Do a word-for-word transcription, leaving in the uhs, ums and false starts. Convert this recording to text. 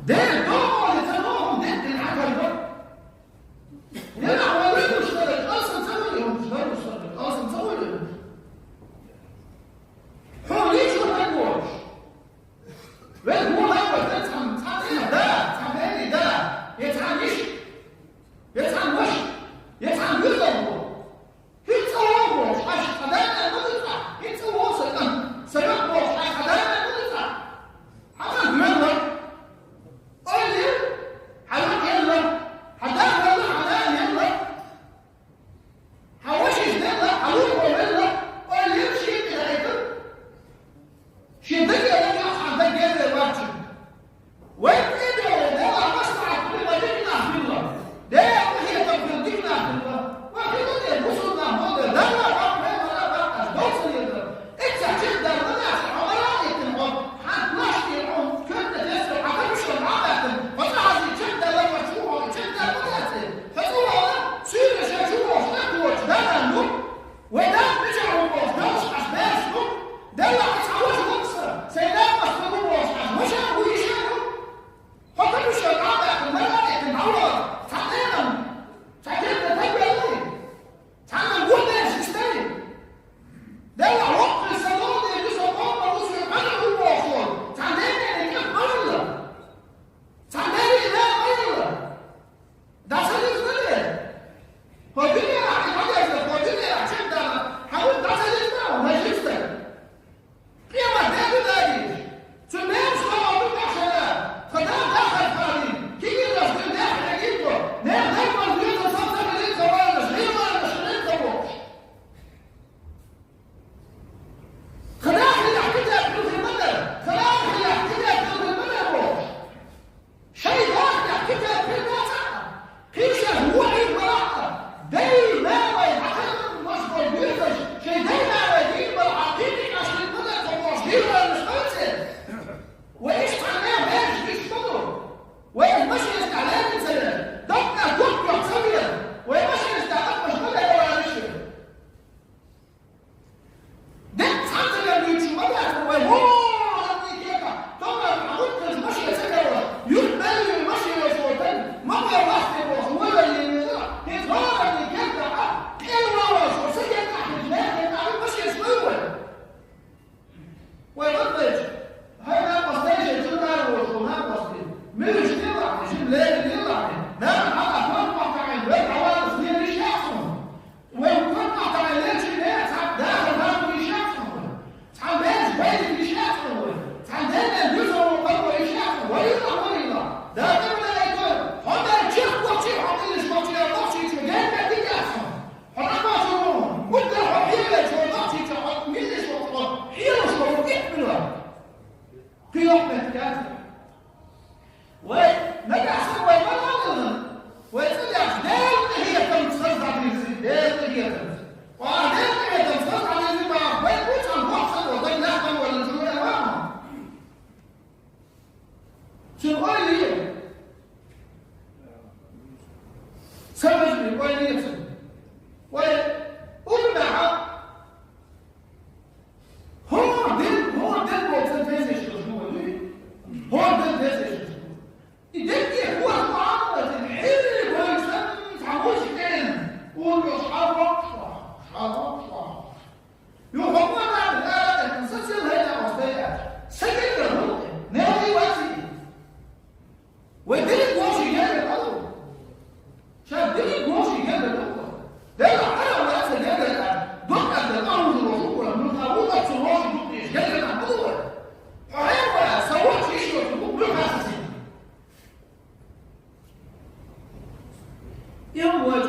Дера догӀу ца догӀу деттина хьакарба. Дера хьо валлалуш дара, кӀалсан ца валлалуш дара, кӀалсан ца валлалуш. Хьо личу хӀанвош. Вай гуна ватан цхьан, цхьан да, цхьан бери да, я цхьан иш, я цхьан ваш, я цхьан виза во. ХӀинца вогӀош, аш хьадаьнна ма ду цӀа, хӀинца вогӀ са кӀан, са йокъ вогӀош, аш хьадаьнна ма ду цӀа. Хьаман дуьнна, ойла, хьан йокъ елла, хьан да елла, хьан нана елла, хьан вашиш делла, хьан вуо велла, ойла, шиъ тӀехьайкар. Шен дагера яхьа дагера варча. Вай тӀедогӀу Дала маслахьат хила дика нах хилла. Дала къахетам хила дика нах хилла. Ва хила де бусулба нах бода. Дала бакъ, вай мара бакъ, аш доцу леда. Эццахь чекхдаьлла нах ша хьо мара а эттина хьо. Хьан лаш тӀе хьо, коьрта тесса хьан хӀамашка Ӏа баьхкина. Хьо цӀа хьажий чекхдаьлла ва чу хьо, чекхдаьлла ма дац. Хьо цӀа вала, суьйра ша чу вогӀуш, тӀе кхочуш, Дала ну. Вай дас мичахь ву бохуш, аш бераш ду? Делахь цхьа ваша ву аса, сайн да мас ду бохуш, аш ваша ву, йиша ву? Хьо ца мичахь дӀа а баьхкина, мара а эттина, дӀавала, цхьа тайнам, цхьа кепта тайпеллий? Цхьанна гурдераш истай? Делахь воккхий са догӀу дерг ду, со къоман ву, соьга къанах ву бохуш волу, цхьа дерриге кӀелхьа ма вилла. Цхьа дерриге ма вилла. ДӀа ца дезна де? Хьо дуьненахь и хьо дезна, хьо дуьненахь чекхдала, хьан ву дӀа ца дезна, хьо мажлис дара? Къемат де ду дагийша. Цу нераш хьо ду тӀехьшара, тхан да дахар хьалий, кигираш ду нехь хьегийто, нехь дай мар дуьйцу сан ца хилийта вайнаш, хьеванаш хилийта бохуш. Тхан да хилахь китаб хилхи ма дара, тхан да хилахь китаб хилхи ма дара бохуш. Шайн дахарехь кхин кхин ца а, кхин шаьш вохийна балахь а, дай-нанай хьан кхаьннарш бой доьхуш, шайн дай-нанай дийна балахь а, кхин тӀе кӀаьшниг ма дац хьо бохуш, дийраллаш хӀанце. Вай иштта цхьана мехь бераш гуш ма ду. Вай машинаш тӀехь лерина ца вер, доккха дуккха ца вер, вай машинаш тӀехь ахмаш ма дай вара иштта. Деккъа цхьацца вер дуьйцуш ма дац вай, вон, хӀанний кепа, товар хьан гуттарчу машен ца карош, юьртбеллий машен йолуш волу тайпа, ма вай вахте бохуш, валале везара, хӀинца хӀоранний кепа а, кӀел валош, аса кепа а хӀинца, мехкан а машен шлой вай. Вай гӀадбелча, хьайн накъостий, шайн чу нана волуш волу накъостий, муьлш лелахь, шин лерина лелахь, нана хьалха хӀорд махкахьийна, вай хьаваллалц лелийш яц хьуна. Вай хӀорд махкахьийна лелчий, цхьа дахар нана йиш яц хьуна вай. Цхьа бераш байриг йиш яц хьуна вай. Цхьа дерриг дуьзо воккхур вай йиш яц хьуна. Вай йилла, вай йилла. Дала тӀе ма далайта вай. Хьо дай чекх вахчий, хьо къиллиш вахчий, я вахчий чу герга дика яц хьуна. Хьо набахчо ву, уггар хьо хьевелчо, нохчийчо хьо миллиш вахчо, хьелуш вахчо, итт миллион. Кхин йоккха меттиг яц. Вай, нагахь санна вай ма валлалан, вай цӀа дехча, Делан къинхетамца хаза дӀадирзий, Делан къинхетамца. Ва Делан къинхетамца хаза дӀадирзий, ва вай кху цхьана боккха санна вай, вай нах ма валлалан, чу вай ма вахана. Цуьнан ойла е. Сан вежарий, ойла е цуьнан. Вай, угнахьа, хӀора дерг, хӀора дерг боху сан дезаш хилаш ду вай, дуй? ХӀора дерг дезаш хилаш ду. И дерриге хӀора бахьана вай, хьерий вай санна, цхьа вуьш кӀелна. Ур йо, шхьа воккхуш вахьа, шхьа воккхуш вахьа. Юха хӀокхо нах ара а тӀехь, сан сел хӀайта хьо стайаьлча, сан гергара хӀума, нелхий ваций? Вай дерриг вовшийн гергара ма ду. Ша дерриг вовшийн гергара ду. Делахь ара вац сан гергара аьлла, дуккха а дерг а хӀума ду вовшийн гергара, муьлхха ву оцу вовшийн гергара ма ду вай. Хьо хьайн вара, сан вовшийн йиш йоцу хӀума муьлхха а ца сийна. И хӀума вай